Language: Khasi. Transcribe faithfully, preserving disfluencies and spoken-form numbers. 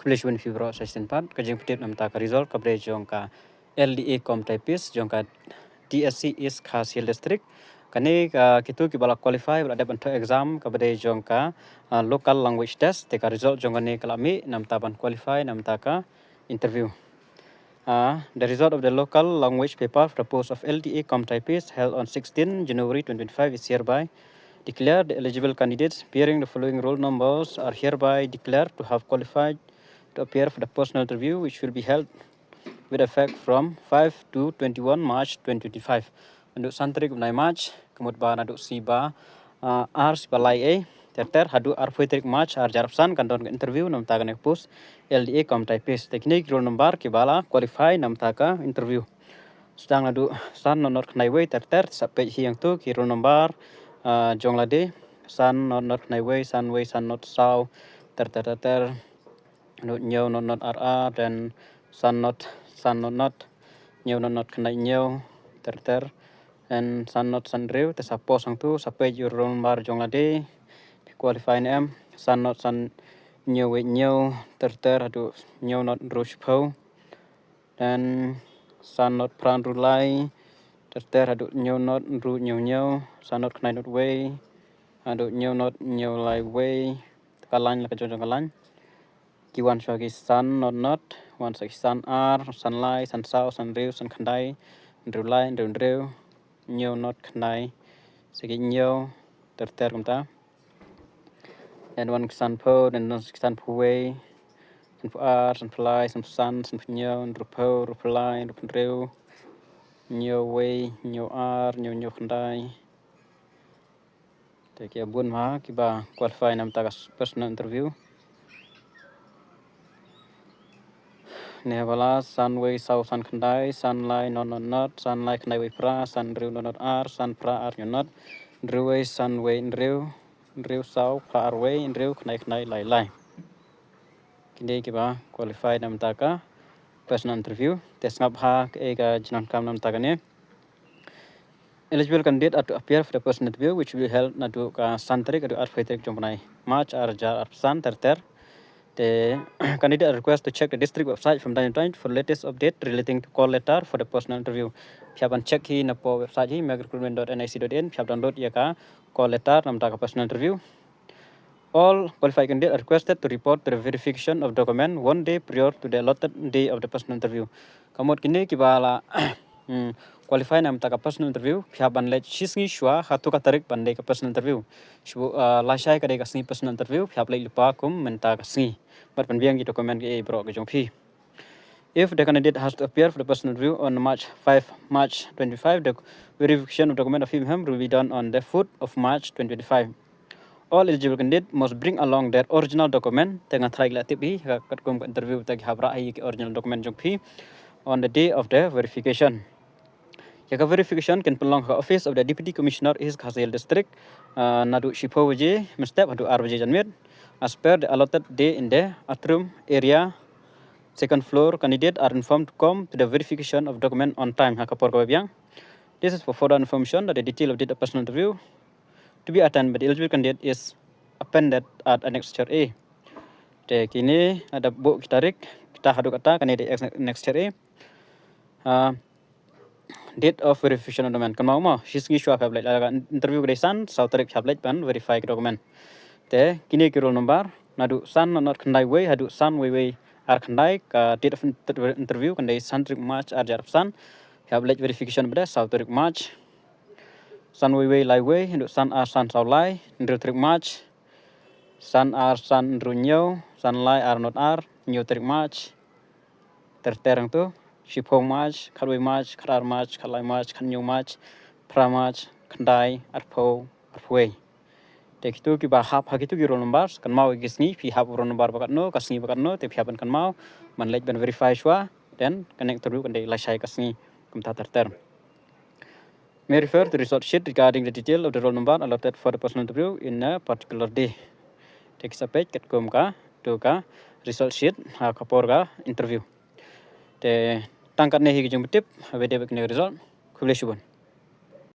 Khublei shibun ïa phi baroh sa shisien pat. Ka jingpyntip namar ka result kaba dei jong ka L D A cum typist jong ka D S C East Khasi Hills District. Kane ka kito kiba la qualify ba la dep ban thoh exam kaba dei jong ka, ah, local language test, te ka result jong kane ka la mih namar ban qualify namar ka interview. Uh, the result of the local language paper for the post of L D A cum typist held on sixteen January twenty twenty-five is hereby declared. The eligible candidates bearing the following roll numbers are hereby declared to have qualified to appear for the personal interview, which will be held with effect from five to twenty-one March twenty twenty-five. Naduh san tarik u bnai March, ka mut ba naduh sngi ba, ah, ar sngi ba lai ei, ter ter, haduh arphew tarik March ar hajar arphew san, kan don ka interview namar kane ka post L D A cum typist. Te kine ki roll number kiba la qualify namar ka interview. Sdang naduh san not not khyndai wei ter ter, sa peit hi hangto ki roll number, ah, jong lade, san not not khyndai wei, san wei, san not saw, ter ter ter ter. Naduh hynñiew not not ar ar, then san not, san not not, hynñiew not not khyndai hynñiew, ter ter, then san not san hynriew, te sa pause hangto, sa peit ïa u roll number jong lade, phi qualify ne em, san not san hynñiew wei hynñiew, ter ter, haduh hynñiew not hynriew shiphew, then san not phra hynriew lai, ter ter, haduh hynñiew not hynriew hynñiew hynñiew, san not khyndai not wei, haduh hynñiew not hynñiew lai wei, ka line la ka jong jong ka line. Ki wan shuwa ki san not not, wan sa ki san ar, san lai, san saw, san hynriew, san khyndai, hynriew lai, hynriew hynriew, hynñiew not khyndai, sa ki hynñiew, ter ter kumta. Then wan ki sanphew, then wan ki sanphew wei, sanphew ar, sanphew lai, sanphew san, sanphew hynñiew, hynriewphew, hynriewphew lai, hynriewphew hynriew, hynñiew wei, hynñiew ar, hynñiew hynñiew khyndai. Te ki bun ma kiba qualify namar ka personal interview. Ne bala san wei saw san khyndai, san lai not not not, san lai khyndai wei phra, san hynriew not not ar, san phra ar hynñiew not, hynriew wei san wei hynriew, hynriew saw phra ar wei, hynriew khyndai khyndai lai lai. Kine kiba qualify namar ka personal interview. Te sngap ha kaei ka jingdonkam namar kane. Eligible candidate are to appear for the personal interview, which will be held naduh ka san tarik haduh arphew tarik jong bnai March ar hajar arphew san ter ter. Te candidate are request to check the district website from time to time for latest update relating to call letter for the personal interview. Phi hap ban check hi na poh website hi, meg recruitment dot N I C dot in, phi hap download ïa ka call letter namar ka personal interview. All qualified candidates are requested to report to the verification of document one day prior to the allotted day of the personal interview. Ka mut kine kiba la, hmm, qualify namar ka personal interview, phi hap ban leit shi sngi shuwa ha kato ka tarik ban dei ka personal interview. Shu, ah, lashai ka dei ka sngi personal interview, phi hap leit lypa kum mynta ka sngi bad pynbiang ki document kiei baroh ki jong phi. If the candidate has to appear for the personal interview on March five, March twenty-five, the verification of document of him, him will be done on the fourth of March twenty twenty-five. All eligible candidate must bring along their original document. Te nga tharai ki la tip hi, ka katkum ka interview te ki hap rah hi ki original document jong phi on the day of the verification. Ïa ka verification kin pynlong ha office of the Deputy Commissioner East Khasi Hills District, ah, naduh shiphew baje mynstep haduh ar baje janmiet, as per the allotted day in the atrium area, second floor. Candidate are informed to come to the verification of document on time ha ka por kaba biang. This is for further information that the detail of date of personal interview to be attended by the eligible candidate is appended at Annexure A. Te kine lada buh ki tarik, kita haduh kata, kane dei Annexure A. Ah, date of verification of document. Kynmaw mo, shi sngi shuwa phi hap leit, lada ka interview ka dei san, saw tarik phi hap leit ban verify ki document. Te kine ki roll number, naduh san not not khyndai wei haduh san wei wei ar khyndai, ka date of inter-, interview kan dei san tarik March ar hajar arphew san. Phi hap leit verification bad saw tarik March. San wei wei lai wei haduh san ar san saw lai, hynriew tarik March. San ar san hynriew hynñiew, san lai ar not ar, hynñiew tarik March. Ter ter hangto, shiphew March, khatwei March, khatar March, khatlai March, khathynñiew March, phra March, khyndai, arphew, arphew wei. Te kito kiba hap ha kito ki roll number, kynmaw ïa ki sngi, phi hap roll number ba katno, ka sngi ba katno, te phi hap ban kynmaw, ban leit ban verify shuwa, then ka next interview kan dei lashai ka sngi, kumta ter ter. May refer to result sheet regarding the detail of the roll number allotted for the personal interview in a particular day. Te ki sa peit katkum kato ka result sheet ha ka por ka interview. Te tang katne hi ka jingpyntip, ha kaba ïadei bad kane ka result. Khublei shibun.